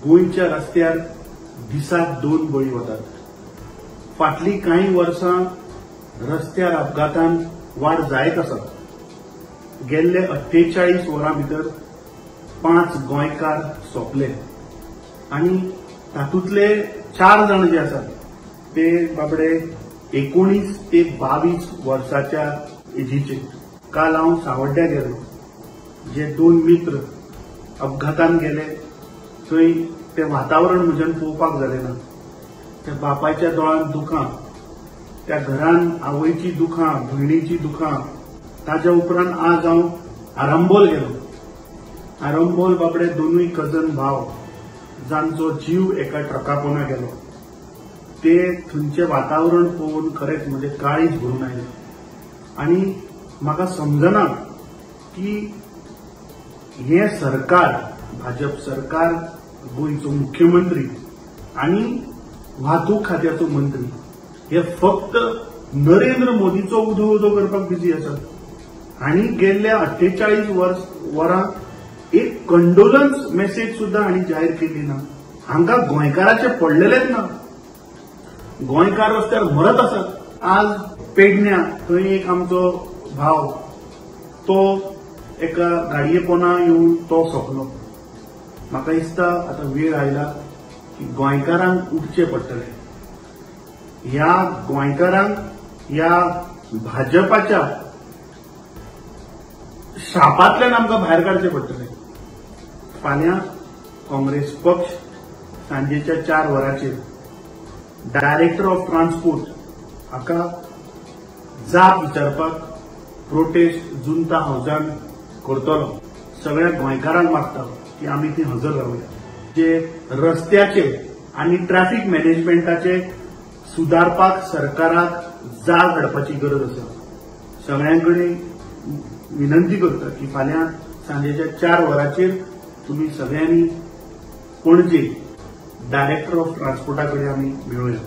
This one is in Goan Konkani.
गोंयच्या रस्त्यार दिसाक 2 बळी वतात. फाटलीं कांय वर्सां रस्त्यार अपघातान वाड जायत आसा. गेल्ले 48 वरां भितर 5 गोंयकार सोंपले आनी तातूंतले 4 जाण जे आसात ते बाबडे 19 ते 22 वर्साच्या एजीचे. काल हांव सावड्ड्या गेलो, जे 2 मित्र अपघातान गेले थंय तें वातावरण म्हज्यान पळोवपाक जालें ना. त्या बापायच्या दोळ्यांत दुखां, त्या घरान आवयची दुखां, भयणीची दुखां. ताज्या उपरांत आज हांव आरंबोल गेलो. आरंबोल बाबडे 2 कजन भाव जांचो जीव एका ट्रका पोना गेलो, ते थंयचें वातावरण पळोवन खरेंच म्हजें काळीज भरून आयलें. आनी म्हाका समजना की हें सरकार, भाजप सरकार, गोंयचो मुख्यमंत्री आनी वाहतूक खात्याचो मंत्री हे फक्त नरेंद्र मोदीचो उदो उदो करपाक बिजी आसात. आनी गेल्ल्या 48 वरां एक कंडोलन्स मेसेज सुद्दां हांणी जाहीर केली ना. हांकां गोंयकाराचे पडलेलेच ना. गोंयकार रस्त्यार मरत आसात. आज पेडण्या थंय एक आमचो भाव तो एका गाडये पोना येवन तो सोंपलो. म्हाका दिसता आतां वेळ आयला की गोंयकारांक उठचें पडटलें. ह्या गोंयकारांक ह्या भाजपाच्या शापांतल्यान आमकां भायर काडचें पडटलें. फाल्यां काँग्रेस पक्ष सांजेच्या 4 वरांचेर डायरेक्टर ऑफ ट्रान्सपोर्ट हाका जाप विचारपाक प्रोटेस्ट जुंता हावजान करतलो. सगळ्या गोंयकारांक मागता की आमी थंय हजर रावया. जे रस्त्याचे आनी ट्रॅफिक मॅनेजमेंटाचे सुदारपाक सरकाराक जाग हाडपाची गरज आसा. सगळ्यां कडेन विनंती करता की फाल्यां सांजेच्या 4 वरांचेर तुमी सगळ्यांनी पणजे डायरेक्टर ऑफ ट्रान्सपोर्टा कडेन आमी मेळुया.